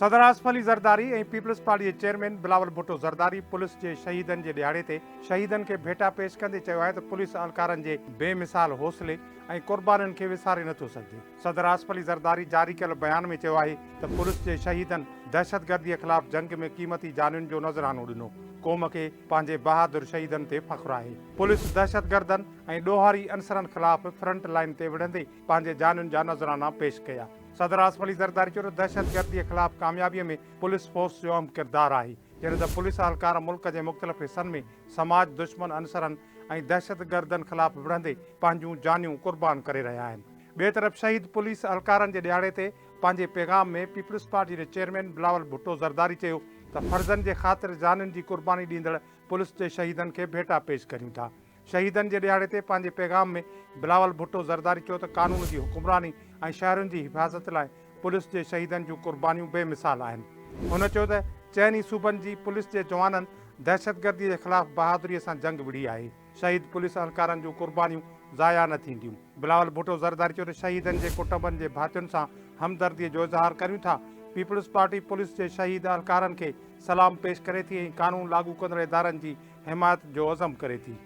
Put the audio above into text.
صدر Asif Ali Zardari ۽ peoples party جي chairman Bilawal Bhutto Zardari police جي شهيدن جي ڏهاڙي تي شهيدن کي ڀيٽا پيش ڪندي چيو آهي ته پوليس اهلڪارن جي بي مثال حوصلي ۽ قربانين کي وساري نٿو سگهجي. صدر آصف علي زرداري جاري ڪيل بيان ۾ چيو آهي ته پوليس جي شهيدن دهشتگردي خلاف جنگ ۾ قيمتي جانين جو نذرانو ڏنو، قوم کي پنهنجي بهادر شهيدن تي فخر آهي. پوليس دهشتگردن ۽ ڏوهاري عنصرن خلاف فرنٽ لائين تي وڙهندي پنهنجي جانين جا نذرانا پيش ڪيا. صدر آصف علي زرداري چيو ته دهشتگردي خلاف ڪاميابي ۾ پوليس فورس جو اهم ڪردار آهي، جڏهن ته پوليس اهلڪار ملڪ جي مختلف حصن ۾ سماج دشمن عنصرن ۽ دهشتگردن خلاف وڙهندي پنهنجون جانيون قربان ڪري رهيا آهن. ٻئي طرف شهيد پوليس اهلڪارن جي ڏهاڙي تي پنهنجي پيغام ۾ پيپلز پارٽي جي چيئرمين بلاول ڀٽو زرداري چيو ته فرضن جي خاطر جانين جي قرباني ڏيندڙ پوليس جي شهيدن کي ڀيٽا پيش ڪريون ٿا. شهيدن جي ڏهاڙي تي پنهنجي پيغام ۾ بلاول ڀٽو زرداري چيو ته قانون جي حڪمراني ۽ شهرين جي حفاظت لاء پوليس جي شهيدن جون قربانيون بي مثال آهن. هن چيو ته چئن ئي صوبن جي پوليس جي جوانن دهشتگردي جي خلاف بهادري سان جنگ وڙهي آهي، شهيد پوليس اهلڪارن جون قربانيون ضايع نه ٿينديون. بلاول ڀٽو زرداري چيو ته شهيدن جي ڪٽنبن جي ڀاتين سان همدردي جو اظهار ڪريون ٿا، پيپلز پارٽي پوليس جي شهيد اهلڪارن کي سلام پيش ڪري ٿي ۽ قانون لاڳو ڪندڙ ادارن جي حمايت جو عزم ڪري ٿي.